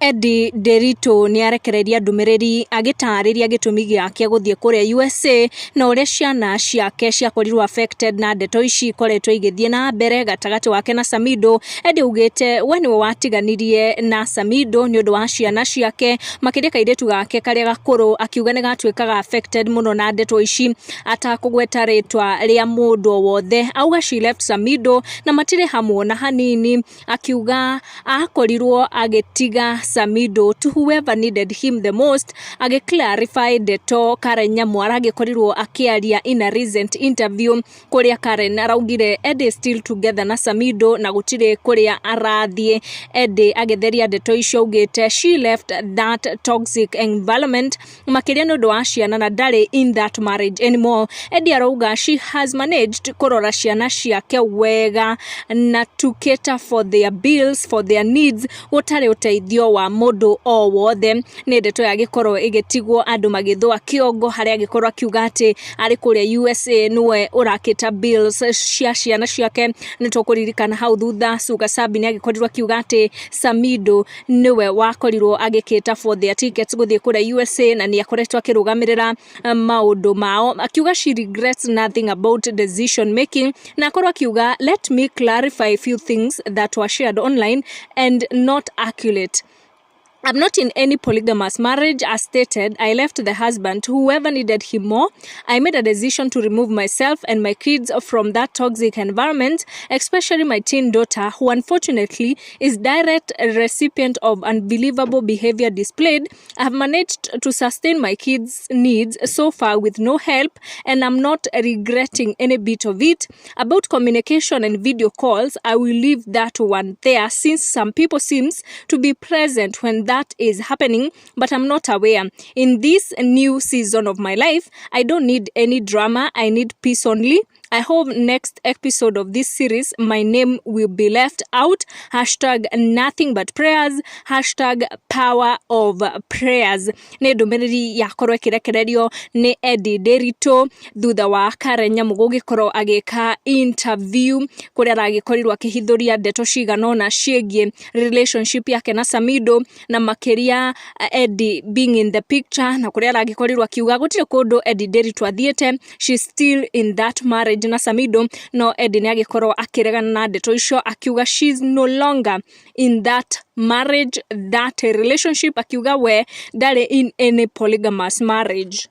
Eddie Nderitu nĩarekereiria ndũmĩrĩri agĩtarĩria gĩtũmi gĩake gũthiĩ kũrĩa USA na ũrĩa ciana ciake ciakorirwo affected na ndeto ici ikoretwo igĩthiĩ na mbere gatagatĩ wake na Samido. Eddie augĩte we nĩwe watiganirie na Samido nĩ ũndũ wa ciana ciake, makĩria kairĩtu gake karĩa gakũrũ, akiuga nĩ gatuĩkaga affected mũno na ndeto ici atakũgweta rĩtwa rĩa mũndũ o wothe. Auga she left Samido na matirĩ hamwe na hanini, akiuga akorirwo agĩtiga Samido to whoever needed him the most. Agĩ clarify ndeto Karen Nyamu aragĩkorirwo akĩaria in a recent interview, kũrĩa Karen araugire Eddie is still together na Samido na gũtirĩ kũrĩa arathiĩ. Eddie agĩtheria ndeto icio augĩte she left that toxic environment makĩria nĩ ũndũ wa ciana na ndarĩ in that marriage anymore. Eddie arauga she has managed kũrora ciana ciake wega na to cater for their bills, for their needs, gũtarĩ ũteithio wa mũndũ o wothe. Nĩ ndeto yagĩkorwo ĩgĩtigwo andũ magĩthũa kĩongo, harĩa agĩkorwo akiuga atĩ arĩ kũrĩa USA nĩwe ũrakĩta bills cia ciana ciake. Nĩ tũkũririkana hau thutha Sugar Sabi nĩ agĩkorirwo akiuga atĩ Samido nĩwe wakorirwo agĩkĩta for their tickets gũthiĩ kũrĩa USA na nĩ akoretwo akĩrũgamĩrĩra maũndũ mao, akiuga she regrets nothing about decision making, na akorwo akiuga, "Let me clarify a few things that were shared online and not accurate. I'm not in any polygamous marriage. As stated, I left the husband to whoever needed him more. I made a decision to remove myself and my kids from that toxic environment, especially my teen daughter, who unfortunately is direct recipient of unbelievable behavior displayed. I have managed to sustain my kids' needs so far with no help, and I'm not regretting any bit of it. About communication and video calls, I will leave that one there since some people seems to be present when that is happening, but I'm not aware. In this new season of my life, I don't need any drama. I need peace only. I hope next episode of this series, my name will be left out. #NothingButPrayers, #PowerOfPrayers." Nĩ ndũmĩrĩri yakorwo ĩkĩrekererio nĩ Eddie Nderitu thutha wa Karen Nyamu gũgĩkorwo agĩka interview kũrĩa aragĩkorirwo akĩhithũria ndeto cigana ũna ciĩgiĩ relationship yake na Samido, na makĩria Eddie being in the picture, na kũrĩa aragĩkorirwo akiuga gũtirĩ kũndũ Eddie Nderitu athiĩte, she's still in that marriage na Samido. No Eddie nĩ agĩkorwo akĩregana na ndeto icio, akiuga she's no longer in that marriage, that relationship, akiuga we ndarĩ in any polygamous marriage.